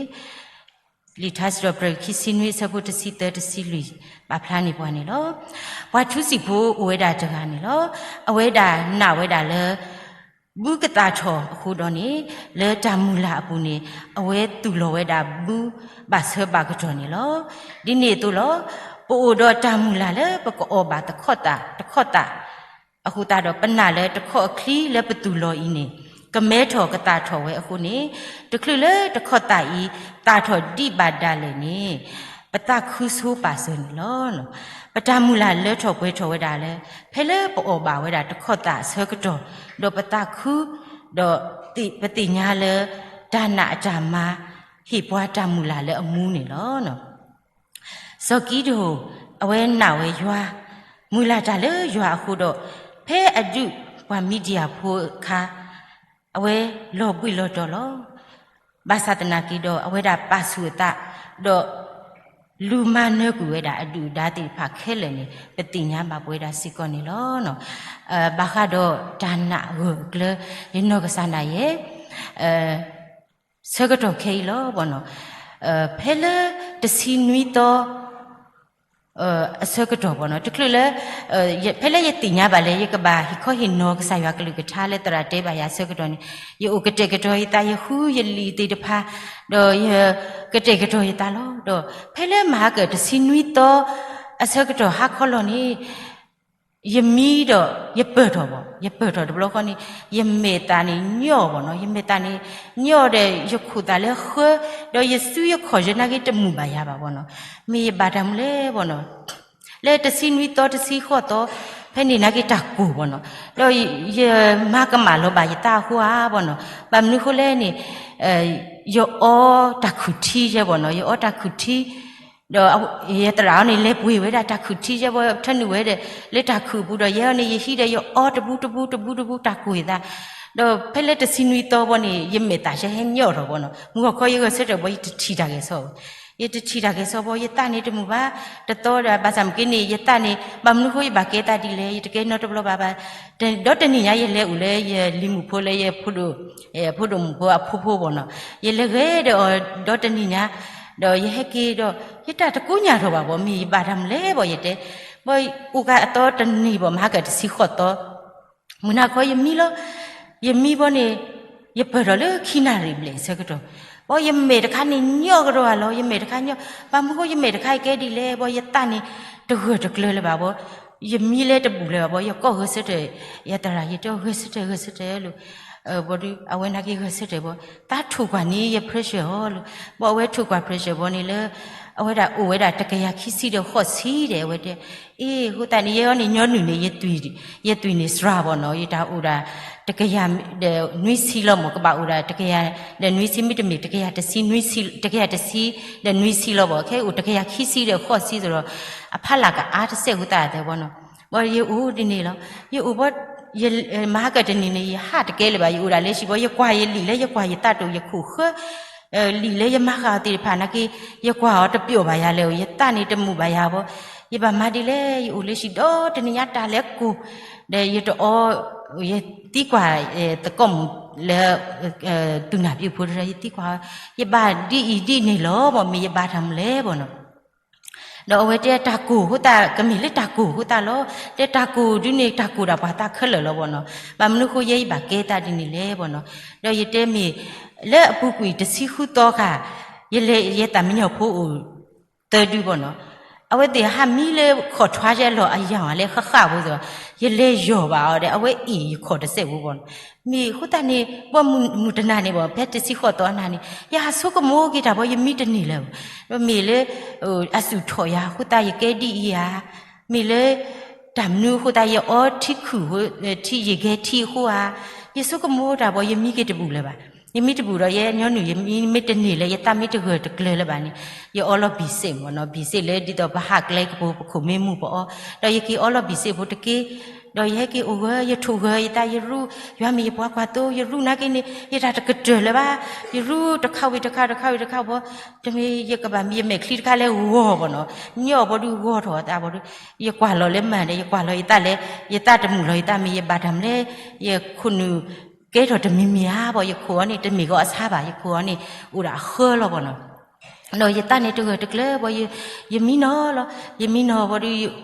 လံာ်ထါစံးထီၣ်ပတြၢၤခံဆံနွံအဆၢဖိတဆံသၢတဆံလွံၢ် ပာ်ဖျါန့ၢ်ပှၤန့ၣ်လီၤ. ပှၤထူစံာ်ဖိအိၣ်ဝဲဒၣ်တဂၤန့ၣ်လီၤ. အဝဲဒၣ်နာ်ဝဲဒၣ်လၢ ဘုကသၣ်ထီၣ်အဃိဒီးန့ၣ် လၢတၢ်မုၢ်လၢ်အပူၤန့ၣ် အဝဲသူၣ်လီၤဝဲဒၣ်ဘုဘၣ်ဆၢဘၣ်ကတီၢ်န့ၣ်လီၤ. ဒ်န့ၣ်အသိးလီၤ. ပအိၣ်ဒီးတၢ်မုၢ်လၢ်လၢပကအီၣ်ဘၣ်တခီၣ်သၣ်တခီၣ်သၣ် အဃိသတးဒီး ပနာ်လၢတခီၣ်အချံလၢပသူၣ်လီၤအံၤန့ၣ် ကမဲထီၣ်ကသၣ်ထီၣ်ဝဲအဃိန့ၣ် တချုးလၢတခီၣ်သၣ်အံၤ သၣ်ထီၣ်ဒံးဘၣ်ဒၣ်လဲာ်န့ၣ် ပသးခုဆိပာ်စၢၤန့ၣ်လီၤ. ပတၢ်မုၢ်လၢ်လၢထီၣ်ပှဲၤထီၣ်ဝဲဒၣ်လၢ ဖဲလၢပအီၣ်ဘၣ်ဝဲဒၣ်တခီၣ်သၣ်အဆၢကတီၢ် ဒီးပသးခု ဒီးပသ့ၣ်ညါလၢ တၢ်နာ်အတၢ်မၤ ဟ့ၣ်ပှၤတၢ်မုၢ်လၢ်လၢအမူန့ၣ်လီၤ. စီၤကံဒဧိၣ် အဝဲနာ်ဝဲယွၤ မုၢ်လၢ်တၢ်လၢယွၤအဃိဒီး ဖဲအဒုးပှၤမံၤဒယၣ်ဖိအခါ အဝဲလီၤဘှံးလီၤတီၤလီၤ. ဘၣ်ဆၣ်သနာ်က့ဒီး အဝဲဒၣ်ပာ်ဆူၣ်အသး ဒီးလူၤမၤနၢၤကွံာ်ဝဲဒၣ်အဒုၣ်အဒါသ့ၣ်တဖၣ်ခဲလၢာ်န့ၣ် ပသ့ၣ်ညါဘၣ်ပဝဲဒၣ်စ့ၢ်ကီးန့ၣ်လီၤ. ဘၣ်ဃးဒီးတၢ်နာ်အဂၢၢ်အကျၢၤ ယနီၢ်ကစၢ်ဒၣ်ယဲ ဆၢကတီၢ်ခဲအံၤလီၤ. ဖဲလၢတဆံနွံသီ အဆၢကတီၢ်ဘၣ်နီၤ. တချုးလၢ ဖဲလၢယသ့ၣ်ညါဘၣ်လၢ ယကဘၣ်ဟ့ၣ်ခီဟ့ၣ်နီၤကစၢ်ယွၤကလုၢ်ကထါလၢသရၣ်တဲဘၣ်ယၤအဆၢကတီၢ်န့ၣ်, ယအိၣ်ကတဲာ်ကတီၤယသး ယဃုယလံာ်သ့ၣ်တဖၣ်, ဒီးယကတဲာ်ကတီၤယသးလီၤ. ဒီးဖဲလၢမၤဟါကၢၣ်တဆံနွံသီ အဆၢကတီၢ်ဟါခီလီၤန့ၣ် ယမံဒီး ယပၢၢ်ထီၣ်ဘၣ်, ယပၢၢ်ထီၣ်တဘျီဃီန့ၣ် ယမဲာ်သးန့ၣ်ညီၣ်ဘၣ်နီၤ. ယမဲာ်သးန့ၣ်ညီၣ်ဒီး ယခိၣ်သးလၢဃၢ, ဒီးယစုယခီၣ်ယနာ်က့တမုာ်ဘၣ်ယၤဘၣ်ဘၣ်နီၤ. မ့ၢ်ယဘၣ်တၢ်မနုၤလဲၣ်ဘၣ်နီၤ. လၢတဆံနွံသီတဆံဃိးသီ ဖဲန့ၣ်နာ်က့တၢ်ကိၢ်ဘၣ်နီၤ. ဒီးယမၤကမၣ်လီၤဘၣ်ယသးအဃိဧါဘၣ်နီၤ. ဘၣ်မနုၤဃိလဲၣ်န့ၣ် ယအီတၢ်ခုၣ်ထံယဲဘၣ်နီၤ, ယအီတၢ်ခုၣ်ထံ, ဒီးယသရၣ်အီၤန့ၣ် လဲၤပှ့ၤဝဲဒၣ်တၢ်ခုၣ်ထံယဲဘၣ်, ထၢနုာ်ဝဲဒီး လၢတၢ်ခုၣ်အပူၤဒီး ယဲအီၤန့ၣ် ယဟံးဒီးယအီတဘူးတဘူးတဘူးတဘူး တၢ်ကိၢ်ယသး, ဒီးဖဲလၢတဆံနွံသီဘၣ်န့ၣ် ယမဲာ်သးယဟဲညီၣ်ထီၣ်ဘၣ်နီၤ, မုၢ်ဂီၤခီယဂဲၤဆၢထၢၣ်ဘၣ် ယတထံၣ်တၢ်ဂဲၤဆၢဘၣ်, ယတထံၣ်တၢ်ဂဲၤဆၢဘၣ် ယသးန့ၣ်တမုာ်ဘၣ်, တသီဒီး ဘၣ်ဆၣ်မ့ၢ်က့န့ၣ် ယသးန့ၣ် ဘၣ်မနုၤဃိယဘၣ်ကဲသးဒ်လဲၣ်, ယတကဲနီတဘျီဘၣ်ဘၣ်, ဒီးတနံၤညါယလဲၤအိၣ်လၢယလံၤမုၣ်ဖိလၢယ ဖိဒိၣ်မုၣ်ဖိအဖိဖိဘၣ်နီၤ, ယလဲၤဂဲၤဒီးအီၤဒီးတနံၤညါ, ဒီးယဟဲက့ၤဒီး ယတၢ်တကိညၢ်ထီၣ်ဘၣ်ဘၣ်, မ့ၢ်ယဘၣ်တၢ်မနုၤလဲၣ်ဘၣ် ယတဲ, ဘၣ်အိၣ်ကးအသီတနံၤဘၣ် မၤဟါကၢၣ်တဆံဃိးသီ, မုၢ်နၤခီယမံလီၤ, ယမံဘၣ်န့ၣ် ယပၢၢ်ထီၣ်လၢခံနၣ်ရံၣ်ဘျဲၣ်အဆၢကတီၢ်, ဘၣ်ယမဲာ်တခါန့ၣ်ညီၣ်ကဒီးဧါလီၤ, ယမဲာ်တခါညီၣ်, ဘၣ်မနုၤဃိယမဲာ်တခါအံၤကဲဒ်လဲၣ်, ဘၣ်ယသးန့ၣ် တဂၢၢ်တကျၢၤလၢၤဘၣ်ဘၣ်, ယမံလၢတဘူးလၢၤဘၣ်ဘၣ်, ယကိးဂဲၤဆၢထၢၣ် ယသရၣ် ယတဲအီၤဂဲၤဆၢထၢၣ် ဂဲၤဆၢထၢၣ်လီၤ, ဘၣ်ဒီး အဝဲနာ်က့ဂဲၤဆၢထၢၣ်ဘၣ်, သးထိၣ်ကွၢ်န့ၢ်ယ pressure အီၤလီၤ, ဘၣ်အဝဲထိၣ်ကွၢ် pressure ဘၣ်န့ၣ်လၢ အဝဲဒၣ်အိၣ်ဝဲဒၣ်တကယၤခံဆံဒီးဃိးဆံဒီး အဝဲတဲ, အ့ အဃိသတးန့ၣ် ယဲအီၤန့ၣ် ညီနုၢ်န့ၣ် ယသွံၣ်န့ၣ်စှၤဘၣ်နီၤ, ယတၢ်အိၣ်ဒၣ် တကယၤဒီးနွံဆံလီၤမး, ကဘၣ်အိၣ်ဒၣ်တကယၤဒီးနွံဆံ မ့တမ့ၢ် တကယၤတဆံ တကယၤတဆံဒီးနွံဆံလီၤဘၣ်, ခဲအံၤအိၣ်တကယၤခံဆံဒီးဃိးဆံသိးဒီး အဖီလာ်ကအါတစဲးအဃိသတးတဲဘၣ်နီၤ, ဘၣ်ယအိၣ်ဒ်န့ၣ်လီၤ, ယအိၣ်ဘၣ် မဟါကတနံၤန့ၣ် ယဟးတကဲလၢၤဘၣ်, ယအိၣ်ဒၣ်လၢဟံၣ်ဘၣ်, ယကွၢ်ယလံာ်လၢ ယကွၢ်ယသးတိၣ် ယခိၣ်ဃၢ လံာ်လၢယမၤဃာ်အီၤသ့ၣ်တဖၣ်နာ်က့ ယကွၢ်အီၤတပျိာ်ဘၣ်ယၤလဲၣ်, ယသးန့ၣ်တမုာ်ဘၣ်ယၤဘၣ်, ယဘၣ်မၤဒ်လဲၣ်, ယအိၣ်လၢဟံၣ်ဒီတနံၤညါတၢ်လဲၤကိၢ်, ဒီးယတအီ ယသံကွၢ် သကိးမုၣ်လၢ သူၣ်နၢ်ပၠိဖိတဖၣ် ယသံကွၢ်, ယဘၣ်ဒ်အံၤဒ်န့ၣ်လီၤဘၣ်, မ့ၢ်ယဘၣ်တၢ်မနုၤလဲၣ်ဘၣ်နီၤ, ဒီးအဝဲတဲတၢ်ကိၢ်အဃိသတး ကမ့ၢ်လၢတၢ်ကိၢ်အဃိသတးလီၤ, တဲတၢ်ကိၢ်ဒုန့ၣ် တၢ်ကိၢ်ဒၣ်ပှၤသးခဲလၢာ်လီၤဘၣ်နီၤ, ဘၣ်မနုၤဃိယဲယဘၣ်ကဲသးဒ်န့ၣ်လဲၣ်ဘၣ်နီၤ, ဒီးယတဲမ့ၢ် လၢအပူၤကွံာ်တဆံဃုသီဃၣ် ယလဲၤယဲသးမံညီၤဖိအိၣ် သၢဒုဘၣ်နီၤ, အဝဲသ့ၣ်ဟးမံလၢခီၣ်ထွါယဲလီၤအယၢ်လၢဃၣ်ဃၣ်ဖိသ့ၣ်, ယလဲၤယီၤဘၣ်အီၤဒီး အဝဲအ့ၣ်ယခီၣ်တစဲးဖိဘၣ်နီၤ, မ့ၢ်အဃိသတးန့ၣ် ဘၣ်မုၢ်တနၤန့ၣ်ဘၣ် ဖဲတဆံဃိးသီအနၤန့ၣ် ယဟးဆိကမိၣ်က့ၤတၢ်ဘၣ် ယမံတန့ၢ်လၢၤဘၣ်, မ့ၢ်လၢ အစုၣ်ထီၣ်ယၤအဃိသတးယကဲဒ်အံၤဧါ, မ့ၢ်လၢ တၢ်မနုၤအဃိသတးယအီထံခုၣ် ထံယကဲထံအဃိဧါ, ယဆိကမိၣ်တၢ်ဘၣ် ယမံက့ၤတဘူးလၢၤဘၣ်, ယမံတဘူးဒီးယဲညီနုၢ် ယမံမ့ၢ်တန့ၢ်လၢၤ ယသးမ့ၢ်တဂၢၢ်တကျၢၤလၢၤဘၣ်န့ၣ် ယအီလီၤဘံၣ်စ့ၣ်မ့ၢ်နီၤ, ဘံၣ်စ့ၣ်လၢဒ်သိးပဟးကျဲကပူၤ ပခိၣ်မ့ၢ်မုၢ်ပအီ, ဒီးယက့ၤအီလီၤဘံၣ်စ့ၣ်ဖိတက့ၢ်, ဒီးယဟဲက့ၤအိၣ်ဂၢၢ် ယထိၣ်ဂၢၢ်ယသး ယရူ ယွၤမ့ၢ်ယပှၤကွၢ်သိ ယရူနာ်က့န့ၣ် ယတၢ်တကတၢၢ်လၢၤဘၣ်, ယရူတခါဝံၤတခါ တခါဝံၤတခါဘၣ်, တမ့ၢ်ယကဘၣ်မံယမဲာ်ချံတခါလၢဂီၤဘၣ်နီၤ, ညီၣ်ဘၣ်ဒုးဂီၤထီၣ်အသးဘၣ်ဒုး, ယကွၢ်လီၤလၢမၤဒီး ယကွၢ်လီၤယသးလဲၣ်, ယသးတမုာ်လီၤယသး မ့ၢ်ယဘၣ်တၢ်မနုၤလဲၣ်, ယခိၣ်နူာ်ကဲထီၣ်တမံၤမံၤဧါဘၣ်, ယခိၣ်အီၤန့ၣ် တမ့ၢ်ဂီၤအဆါဘၣ်, ယခိၣ်အီၤန့ၣ်အိၣ်ဒၣ်အဃၢလီၤဘၣ်နီၤ, ဒီးယသးန့ၣ်တဂၢၢ်တကျၢၤဘၣ်, ယမံနီၤလီၤ, ယမံနီၤဘၣ်ဒုး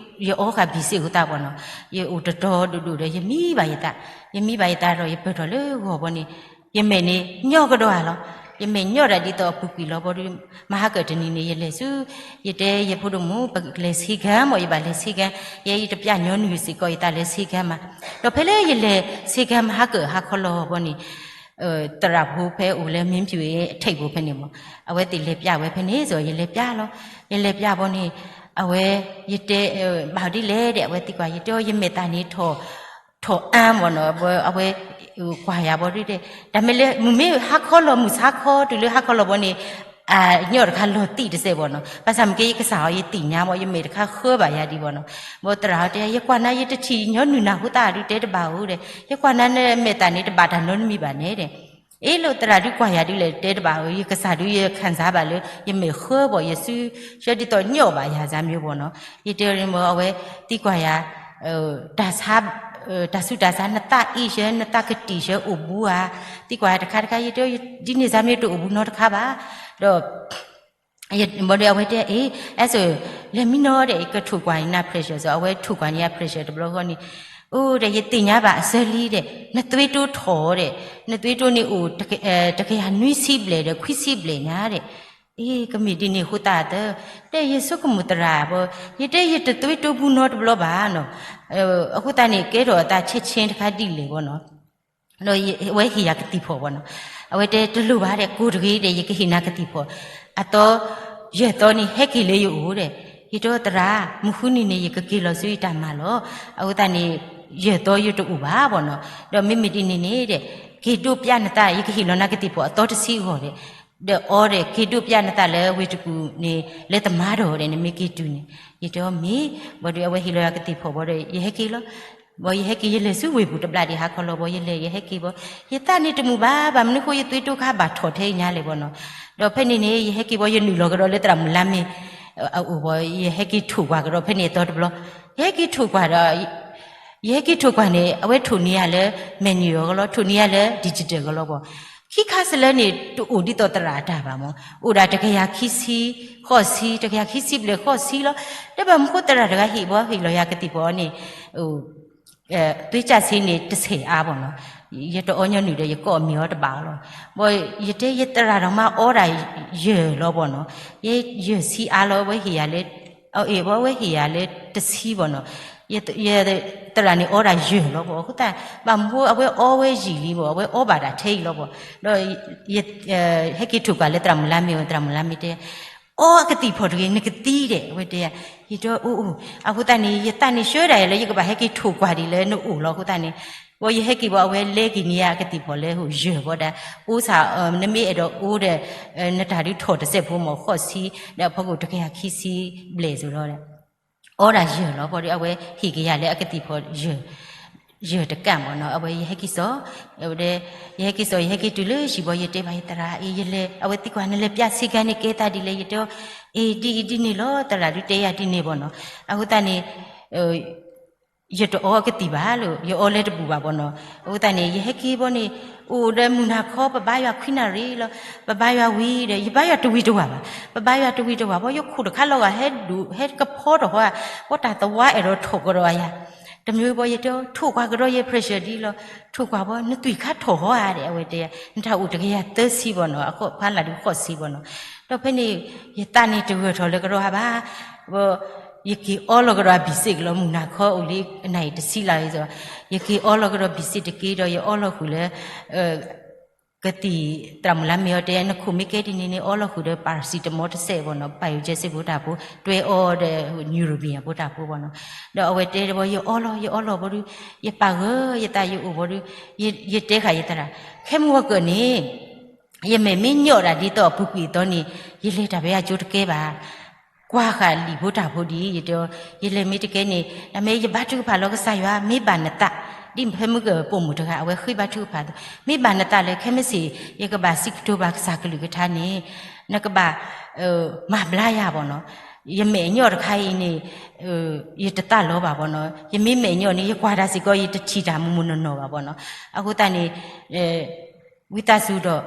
ယအီဃာ်ဘံၣ်စ့ၣ်အဃိသတးဘၣ်နီၤ, ယအိၣ်တတီၤဒိၣ်ဒိၣ်ဒီး ယမံဘၣ်ယသး, ယမံဘၣ်ယသးဒီး ယပၢၢ်ထီၣ်လၢဂီၤဘၣ်န့ၣ်, ယမဲာ်န့ၣ်ညီၣ်ကဒီးဧါလီၤ, ယမဲာ်ညီၣ်ဒၣ်ဒ်သိးအပူၤကွံာ်လီၤဘၣ်ဒုး, မဟါကတနံၤန့ၣ် ယလဲၤဆူ ယတဲယဖိဒိၣ်မုၣ် ပကလဲၤဆ့ကၤမး, ယဘၣ်လဲၤဆ့ကၤ, ယဲယတပျၢ်ညီနုၢ်စ့ၢ်ကီး ယသးလဲၤဆ့ကၤမး, ဒီးဖဲလၢယလဲၤဆ့ကၤမဟါကဟါခီလီၤဘၣ်န့ၣ် သရၣ်ဖိဖဲအိၣ်လၢမ့ၢ်ဖၠူၣ်အထံးဖိဖဲန့ၣ်မး, အဝဲသ့ၣ်လဲၤပျၢ်ဝဲဖဲန့ၣ် ယလဲၤပျၢ်လီၤ, ယလဲၤပျၢ်ဘၣ်န့ၣ်, အဝဲ ယတဲ ဘၣ်ဒ်လဲၣ်ဒီး အဝဲသံကွၢ် ယတဲအီၤ ယမဲာ်သၣ်န့ၣ် ထီၣ်အါမးနီၤ, အဝဲ ကွၢ်ယၤဘၣ်ဒုးတဲ, တၢ်မ့ၢ်လၢ မုၢ်မ့ၢ်ဟါခီလီၤ မုၢ်ဆါခီတုၤလၢဟါခီလီၤဘၣ်န့ၣ် အညီၣ်တခါလီၤသံးတစဲးဘၣ်နီၤ, ဘၣ်ဆၣ်မ့ၢ်က့ ယကစၢ်အီၤ ယသ့ၣ်ညါမး ယမဲာ်တခါဃၢဘၣ်ယၤဒံးဘၣ်နီၤ, ဘၣ်သရၣ်တဲ ယကွၢ်နၤ ယတထံၣ်ညီနုၢ်နၤအဃိသတးဒုး တဲတဘၣ်ဧိၤဒီး ယကွၢ်နၤန့ၣ် မဲာ်သၣ်န့ၣ် တဘၣ်တၢ်နီတမံၤဘၣ်န့ၣ်ဒီး အ့ လိာ်သရၣ်ဒုးကွၢ်ယၤဒုးလဲၣ် တဲတဘၣ်ဧိၤ, ယကစၢ်ဒုး ယခံစားဘၣ်လၢ ယမဲာ်ဃၢဘၣ် ယစု ဆၢဒ်သိးညီၣ်ဘၣ်ယၤစၢ်မ့ၢ်ဘၣ်နီၤ, ယတဲအီၤန့ၣ်မ့ၢ် အဝဲသံကွၢ်ယၤ တၢ်ဆါ တၢ်ဆူးတၢ်ဆါ နသးအံၣ်ဆၢ နသးကတံၢ်ဆၢအိၣ်ဘူးဧါ, သံကွၢ်ယၤတခါတခါ ယတဲ ဒ်န့ၣ်စၢ်မ့ၢ်တအိၣ်ဘူးနီတခါဘၣ်, ဒီး ဘၣ်ဒီးအဝဲတဲ အ့ အဲၣ်စိ လဲၤမံနီၤဒီး ယကထိၣ်ကွၢ်နၤ pressure စီၤ အဝဲထိၣ်ကွၢ်န့ၢ်ယၤ pressure တဘျီဃီန့ၣ်, အိၣ်ဒီး ယသ့ၣ်ညါဘၣ်အစၢလံဒီး နသွ့တိထီၣ်ဒီး နသွ့တိန့ၣ်အိၣ် တကယၤနွံဆံဘျဲၣ်ဒီး ခွံဆံဘျဲၣ်ညါဒီး, အ့ ကမ့ၢ်ဒ်န့ၣ်အဃိသတး တဲယဆိကမိၣ်သရၣ်ဘၣ်, ယတဲ ယတသွ့တိဘူးနီတဘျီဘၣ်နီၤ, အဃိသတးန့ၣ် ကဲထီၣ်အသးဆဲးဆဲးတခါဒ်လဲၣ်ဘၣ်နီၤ ဒီးအဝဲဟ့ၣ်ယၤကသံၣ်ဖီၣ်ဘၣ်နီၤ, အဝဲတဲတလိၣ်ဘၣ်ဒီး ကိးတဂ့ၤဒီး ယကဟ့ၣ်နၤကသံၣ်ဖီၣ်, အသီ ယဲၢ်သီန့ၣ် ဟဲက့ၤလၢယအိၣ်ဒီး, ယတဲသရၣ် မုၢ်ဃုနံၤန့ၣ် ယကက့ၤလီၤဆူယတၢ်မၤလီၤ, အဃိသတးန့ၣ် ယဲၢ်သီယတအိၣ်ဘၣ်ဘၣ်နီၤ, ဒီးမ့မ့ၢ်ဒ်န့ၣ်န့ၣ်ဒီး က့ၤဒိးပျးနသး ယကဟ့ၣ်လီၤနၤကသံၣ်ဖီၣ်အသီတဆံအဂီၢ်ဒီး, ဒီးအီဒီး က့ၤဒိးပျးနသးလၢဝ့ၢ်တကူၣ်န့ၣ် လၢသမါဒီးဒီး နမ့ၢ်က့ၤတုၤန့ၣ်, ယတဲအီၤမ့ၢ်, ဘၣ်ဒီးအဝဲဟ့ၣ်လီၤယၤကသံၣ်ဖီၣ်ဘၣ်ဒီး ယဟဲက့ၤလီၤ ဘၣ်ယဟဲက့ၤ ယလဲၤဆူဝ့ၢ်ပူၤတဘျီဒံးဟါခီလီၤဘၣ် ယလဲၤ ယဟဲက့ၤဘၣ်, ယသးန့ၣ်တမုာ်ဘၣ် ဘၣ်မနုၤဃိ ယသွ့တိခါဘၣ်ထီၣ်ထဲအံၤညါလဲၣ်ဘၣ်နီၤ, ဒီးဖဲန့ၣ်န့ၣ် ယဟဲက့ၤဘၣ် ယနုာ်လီၤကဒီးလၢသရၣ်မုၣ်လါမ့ၢ်အအိၣ်ဘၣ် ယဟဲက့ၤထိၣ်ကွၢ်ကဒီးဖဲန့ၣ်အသီတဘျီ, ယဟဲက့ၤထိၣ်ကွၢ်ဒီး ယဟဲက့ၤထိၣ်ကွၢ်န့ၣ် အဝဲထိၣ်န့ၢ်ယၤလၢ manual အဂီၢ်လီၤ ထိၣ်န့ၢ်ယၤလၢ digital အဂီၢ်လီၤဘၣ်, ခံခါစလၢန့ၣ် တအိၣ်ဒ်သိးသရၣ်အတၢ်ဘၣ်မၢ်, အိၣ်ဒၣ်တကယၤခံဆံ ဃိးဆံ တကယၤခံဆံဘျဲၣ်ဃိးဆံလီၤ, ဒီးဘၣ်မနုၤဃိသရၣ်တဂၤဟ့ၣ်ဘၣ် ဟ့ၣ်လီၤယၤကသံၣ်ဖီၣ်န့ၣ် သွ့ၣ်ကၠၢ်ဆံန့ၣ် တဆဲးအါဘၣ်နီၤ, ယတအီညီနုၢ်ဒီး ယကိးအမံၤအီၤတဘၣ်အီၤလီၤ, ဘၣ်ယတဲ ယသရၣ်ဒီးမါအီဒၣ်ယဲၢ်လီၤဘၣ်နီၤ, ယဲၢ်ဆံအါလီၤ အဝဲဟ့ၣ်ယၤလၢ အဝဲဟ့ၣ်ယၤလၢတဆံဘၣ်နီၤ, ယသရၣ်န့ၣ်အီဒၣ်ယဲၢ်လီၤဘၣ် အဃိသတး ဘၣ်မနုၤအဝဲအီဝဲယံာ်လံဘၣ် အဝဲအီဘၣ်ဒၣ်ထဲအံၤလီၤဘၣ်, ဒီး ဟဲက့ၤထိၣ်ကွၢ်လၢသရၣ်မုၣ်လါမ့ၢ်အအိၣ် သရၣ်မုၣ်လါမ့ၢ်တဲ အီအကသံၣ်ဖီၣ်တဂ့ၤ နကသံဒီး အဝဲတဲယၤ, ယတဲအိၣ်အိၣ်, အဃိသတးန့ၣ် ယသးန့ၣ်ဆှၢဒၣ်ယၤလၢ ယကဘၣ်ဟဲက့ၤထိၣ်ကွၢ်ဒ်လၢနအိၣ်လီၤ အဃိသတးန့ၣ်, ဘၣ်ယဟဲက့ၤဘၣ် အဝဲလဲက့ၤန့ၢ်ယၤအကသံၣ်ဖီၣ်လၢဟိၣ်ယဲၢ်ဘၣ်ဒီး, အိၣ်ဆၣ် နမ့ၢ်အဲၣ်ဒိးအိၣ်ဒီး နတၢ်ဒုးထီၣ်တစဲးဖိမၢ် ဃိးဆံ, ဒီးအဖီခိၣ်တကယၤခံဆံဘျဲၣ်စ့ၢ်လီၤဒီး အီဒၣ်ယဲၢ်လီၤ ဘၣ်ဒီး အဝဲဟ့ၣ်က့ၤယၤလၢအကသံၣ်ဖီၣ် ယဲၢ်တကးမၢ်နီၤ အဝဲယဟဲက့ၤစိာ်, ဝဲဒၣ် ယဟဲက့ၤစိာ် ယဟဲက့ၤတုၤလၢဟံၣ်ဘၣ် ယတဲဘၣ်ယသရၣ် အ့ ယလဲၤ အဝဲသံကွၢ် နလဲၤပျးဆ့ကၤန့ၣ်ကဲသးဒ်လဲၣ် ယတဲအီၤ, အ့ ဒ်အံၤဒ်န့ၣ်လီၤ သရၣ်ဒုးတဲယၤဒ်န့ၣ်ဘၣ်နီၤ, အဃိသတးန့ၣ် ယတအီအကသံၣ်ဘၣ်လၢ ယအီလၢတဘူၣ်ဘၣ်ဘၣ်နီၤ, အဃိသတးန့ၣ် ယဟဲက့ၤဘၣ်န့ၣ် အိၣ်ဒီးမုၢ်နၤခီ ပဘါယွၤခွံနၣ်ရံၣ်လီၤ, ပဘါယွၤဝံၤဒီး ယဘါယွၤတဝံၤတဝၢ်ဘၣ်, ပဘါယွၤတဝံၤတဝၢ်ဘၣ် ယခိၣ်တခါလီၤဂာ် ဟဲဒိၣ် ဟဲကဖီထီၣ်ဃီဧါ, ပှၤတၢ်သဝါအဲၣ်ဒိးထီၣ်ကဒီးယၤ, တမံၤဘၣ် ယတဲအီၤ ထိၣ်ကွၢ်ကဒီးယ pressure ဒ်လီၤ, ထိၣ်ကွၢ်ဘၣ် နသွံၣ်ခါထီၣ်ဃီဧါဒီး အဝဲတဲယၤ နတၢ်အိၣ်တကယၤသၢဆံဘၣ်နီၤ အဃိဖးလၢ်ဒုးဃိးဆံဘၣ်နီၤ, ဒီးဖဲန့ၣ် ယသးန့ၣ်တဂၢၢ်ထီၣ်လၢကဒီးဧါဘၣ် ဘၣ် ယက့ၤအီလီၤကဒီးအဘံၣ်စ့ၢ်ကလီၤ မုၢ်နၤခီအိၣ်လံ နၣ်ရံၣ်တဆံလၢ်အံၤ, ယက့ၤအီလီၤကဒီးဘံၣ်စ့ၢ်တက့ၢ်ဒီး ယအီလီၤဃုာ်လၢ ကသံၣ် သရၣ်မုၣ်လါမ့ၢ်အီၤတဲ နခိၣ်မ့ၢ်ကဲဒ်န့ၣ်န့ၣ် အီလီၤဃုာ်ဒီး paracetamol တစဲးဘၣ်နီၤ ပာ်ယိၤကဲစ့ၢ်ဖိတၢ်ဖိ တွဲအီဒီး Nurofen အဖိတၢ်ဖိဘၣ်နီၤ, ဒီးအဝဲတဲတဘၣ် ယအီလီၤ ယအီလီၤဘၣ်ဒီး ယပာ်ဂၢၢ်ယသး ယအိၣ်ဘၣ်ဒီး ယတဲဃာ်ယသရၣ် ခဲမုၢ်ဝီၤကၢၢ်န့ၣ် ယမဲာ်မ့ၢ်ညီၣ်ဒၣ်ဒ်သိးအပူၤကွံာ်အသီန့ၣ် ယလဲၤတၢ်ဘၣ်ယၤကၠိတကဲဘၣ်, ကွၢ်ဃာ်လံာ်ဖိတၢ်ဖိဒ်အံၤ ယတဲအီၤ ယလဲၤမ့ၢ်တကဲန့ၣ် နမ့ၢ်ယဘါထုကဖၣ်လီၤကစၢ်ယွၤ မ့ၢ်ဘၣ်နသး, ဒ်ဖဲမုၢ်ကပိာ်မုၣ်တဂၤ အဝဲဃ့ဘါထုကဖၣ်အသိး မ့ၢ်ဘၣ်နသးလၢ ခဲမုၢ်ဆ့ၣ် ယကဘၣ်စံးကတိၤဘၣ်ကစၢ်ကလုၢ်ကထါန့ၣ် နကဘၣ် မၤဘျါယၤဘၣ်နီၤ, ယမဲာ်အညီၣ်တခါအံၤန့ၣ် ယတသးလီဘၣ်ဘၣ်နီၤ, ယမ့ၢ်မဲာ်ညီၣ်န့ၣ် ယကွၢ်တၢ်စ့ၢ်ကီး ယတထံၣ်တၢ်မုၢ်မုၢ်နီၢ်နီၢ်ဘၣ်ဘၣ်နီၤ, အဃိသတးန့ၣ် ဝံသးစူၤဒီး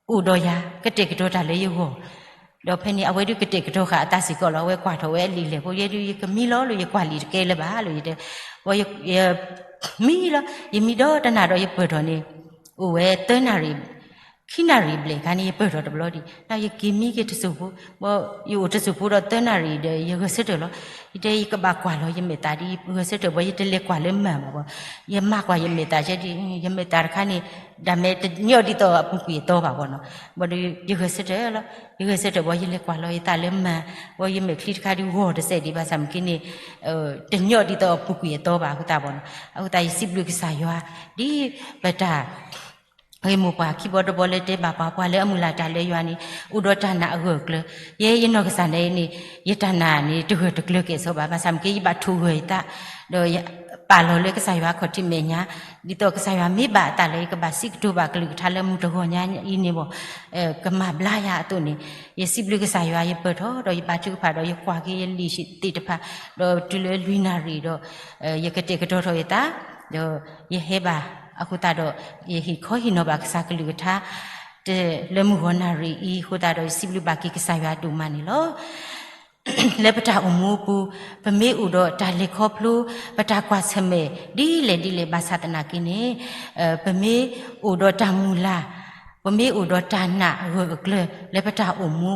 အိၣ်ဒီးယၤ ကတဲာ်ကတီၤတၢ်လၢယဂီၢ်, ဒီးဖဲန့ၣ် အဝဲဒုးကတဲာ်ကတီၤဃာ်အသးစ့ၢ်ကီးလီၤ, အဝဲကွၢ်ထီၣ်ဝဲအလံာ်လဲၢ်ဖိ ယဲဒုးယကမံလီၤလၢ ယကွၢ်လံာ်တကဲလၢၤဘၣ်လၢ ယတဲ, မံလီၤ, ယမံဒီးတနၢ်ဒီးယပၢၢ်ထီၣ်န့ၣ် အိၣ်ဝဲသၢနၣ်ရံၣ် ခံနၣ်ရံၣ်ဘျဲၣ်ခါန့ၣ် ယပၢၢ်ထီၣ်တဘျီဒံး, ဒီးယက့ၤမံက့ၤတစိၢ်ဖိ, ဘၣ်ယအိၣ်တစိၢ်ဖိဒီးသၢနၣ်ရံၣ်ဒီး ယဂဲၤဆၢထၢၣ်လီၤ, ယတဲယကဘၣ်ကွၢ်လီၤယမဲာ်သၣ်ဒ် ယဂဲၤဆၢထၢၣ်ဘၣ် ယတလဲၤကွၢ်လၢမၢ်ဘၣ်ဘၣ်, ယမၤကွၢ်ယမဲာ်သၣ်ကဲဒ် ယမဲာ်သၣ်တခါန့ၣ် ဒၣ်မဲာ်တညီၣ်ဒ်သိးအပူၤကွံာ်အသီဘၣ်ဘၣ်နီၤ, ဘၣ်ဒီးယဂဲၤဆၢထၢၣ်လီၤ, ယဂဲၤဆၢထၢၣ်ဘၣ် ယလဲၤကွၢ်လီၤယသးလၢမၢ်, ဘၣ်ယမဲာ်ချံတခါဒ်ဂီၤတစဲးဒံး ဘၣ်ဆၣ်မ့ၢ်က့န့ၣ် တညီၣ်ဒ်သိးအပူၤကွံာ်အသီဘၣ်အဃိသတးဘၣ်နီၤ, အဃိသတးယစံးဘျုးကစၢ်ယွၤ ဒ်ပတၢ် ဂ့ၢ်မိၢ်ပှၢ်ခံဘီတဘီလၢတဲဘၣ်ပှၤ ပှၤလၢအမုၢ်လၢ်တၢ်လၢယွၤန့ၣ် အိၣ်ဒီးတၢ်နာ်အဂၢၢ်အကျၢၤ, ယဲယနီၢ်ကစၢ်န့ၣ်န့ၣ် ယတၢ်နာ်န့ၣ် တဂၢၢ်တကျၢၤကဲၣ်ဆိးဘၣ်, ဘၣ်ဆၣ်မ့ၢ်က့ ယဘၣ်ထိၣ်ဂၢၢ်ယသး, ဒီးယပာ်လီၤလၢကစၢ်ယွၤအခီၣ်ထံးမဲာ်ညါ, ဒ်သိးကစၢ်ယွၤမ့ၢ်ဘၣ်အသးလၢ ယကဘၣ်စံးကတိၤဘၣ်ကလုၢ်ကထါလၢမုၢ်တဂီၤညါအံၤန့ၣ်ဘၣ်, ကမၤဘျါယၤအသိးန့ၣ်, ယစံးဘျုးကစၢ်ယွၤ ယပၢၢ်ထီၣ်ဒီးယဘါထုကဖၣ်ဒီးယကွၢ်က့ၤယလံာ်သ့ၣ်တဖၣ်, ဒီးတုၤလၢလွံၢ်နၣ်ရံၣ်ဒီး ယကတဲာ်ကတီၤထီၣ်ယသး, ဒီးယဟဲဘၣ်အဃိသတးဒီး ယဟ့ၣ်ခီဟ့ၣ်နီၤဘၣ်ကစၢ်ကလုၢ်ကထါ လၢမုၢ်ဂီၤနၣ်ရံၣ်အံၤအဃိသတးဒီး ယစံးဘျုးဘၣ်က့ၤကစၢ်ယွၤဒိၣ်မးန့ၣ်လီၤ. လၢပတၢ်အိၣ်မူအပူၤ, ပမ့ၢ်အိၣ်ဒီးတၢ်လဲၤခီဖျိ, ပတၢ်ကွၢ်ဆၢၣ်မဲာ်ဒ်လဲၣ်ဒ်လဲၣ်ဘၣ်ဆၣ်သနာ်က့န့ၣ်, ပမ့ၢ်အိၣ်ဒီးတၢ်မုၢ်လၢ်, ပမ့ၢ်အိၣ်ဒီးတၢ်နာ်အဂၢၢ်အကျၢၤလၢပတၢ်အိၣ်မူ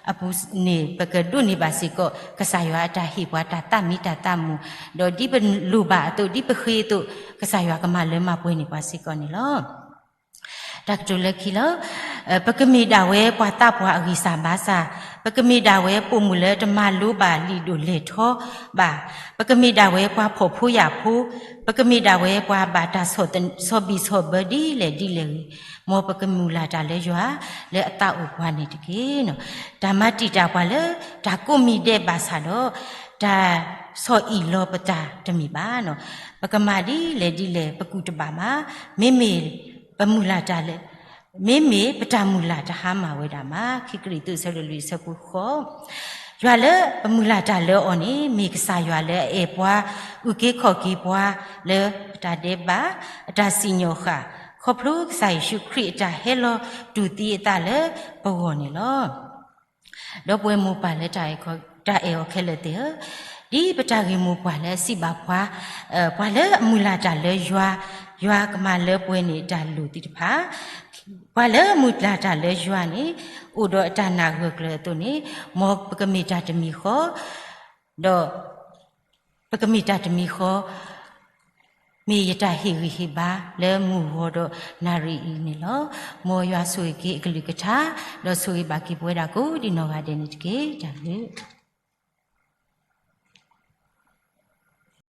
အပူၤန့ၣ် ပကဒိးန့ၢ်ဘၣ်စ့ၢ်ကီး ကစၢ်ယွၤအတၢ်ဟ့ၣ်ပှၤတၢ်သးမံတၢ်သးမုာ်, ဒီးဒ်ပလိၣ်ဘၣ်အသိး ဒ်ပဃ့အသိး ကစၢ်ယွၤကမၤလၢမၤပှဲၤန့ၢ်ပှၤစ့ၢ်ကီးန့ၣ်လီၤ. တၢ်ကတိၤလၢခံလီၤ. ပကမ့ၢ်ဒၣ်ဝဲပှၤသးပှၢ်အဂံၢ်စၢ်ဘါစၢ်, ပကမ့ၢ်ဒၣ်ဝဲပိာ်မုၣ်လၢတမၤလိဘၣ်လံာ်ဒိၣ်လဲၢ်ထီဘၣ်, ပကမ့ၢ်ဒၣ်ဝဲပှၤဖှီၣ်ဖိယာ်ဖိ, ပကမ့ၢ်ဒၣ်ဝဲပှၤဘၣ်တၢ်ဆီၣ်ဘံၣ်ဆီၣ်ဘၢဒ်လဲၣ်ဒ်လဲၣ်ဂ့ၤ, မ်ပကမုၢ်လၢ်တၢ်လၢယွၤလၢအသးအိၣ်ပှၤန့ၣ်တက့ၢ်. တၢ်မၤတံာ်တာ်ပှၤလၢ တၢ်ကိးမံၤဒဲးဘၣ်ဆၣ်ဒီး တၢ်ဆီၣ်အံၣ်လီၤပသးတမ့ၢ်ဘၣ်. ပကမၤဒ်လဲၣ်ဒ်လဲၣ် ပကူၣ်တဘၣ်မး, မ့မ့ၢ်ပမုၢ်လၢ်တၢ်လၢ မ့မ့ၢ်ပတၢ်မုၢ်လၢ်တဟါမၢ်ဝဲဒၣ်မး, ခံကရံၣ်သူး ဆၢဒိၣ်လွံၢ် ဆၢဖိဃိး. ယွၤလၢပမုၢ်လၢ်တၢ်လၢအီၤန့ၣ် မ့ၢ်ကစၢ်ယွၤလၢအအဲၣ်ပှၤ, အုၣ်က့ၤခီၣ်က့ၤပှၤလၢပတၢ်ဒဲးဘး, အတၢ်စံၣ်ညီၣ်ဃာ်, ခီဖျိကစၢ်ယ့ၣ်ၡူးခရံာ်အတၢ်ဟဲလီၤတူၢ်သံအသးလၢပဂီၢ်န့ၣ်လီၤ. ဒီပုၢ်ဝဲၢ်မိၢ်ပၢ်လၢ တၢ်အဲၣ်အီၤခဲလၢာ်သ့ၣ်ဧၢ, ဒ်ပတၢ်ဂ့ၢ်မိၢ်ပှၢ်လၢအစံးဘၣ်ပှၤ, ပှၤလၢအမုၢ်လၢ်တၢ်လၢယွၤ, ယွၤကမၤလၢပှဲၤန့ၢ်တၢ်လိၣ်သ့ၣ်တဖၣ်, ပှၤလၢအမုၢ်လၢ်တၢ်လၢယွၤန့ၣ် အိၣ်ဒီးအတၢ်နာ်ဂၢၢ်ကျၢၤအသိးန့ၣ်, မ်ပကမ့ၢ်တၢ်တမံၤဃီ, ဒီး ပကမ့ၢ်တၢ်တမံၤဃီ မ့ၢ်ယတၢ်ဟ့ၣ်ဂံၢ်ဟ့ၣ်ဘါလၢမုၢ်ဂီၤဒီးနၣ်ရံၣ်အံၤန့ၣ်လီၤ. မ်ယွၤဆိၣ်ဂ့ၤက့ၤအကလုၢ်ကထါ, ဒီးဆိၣ်ဂ့ၤဘၣ်က့ၤပဝဲဒၣ်ကိးဒံးနီၢ်ဂၤဒဲးန့ၣ်တက့ၢ်. တၢ်ဘျုး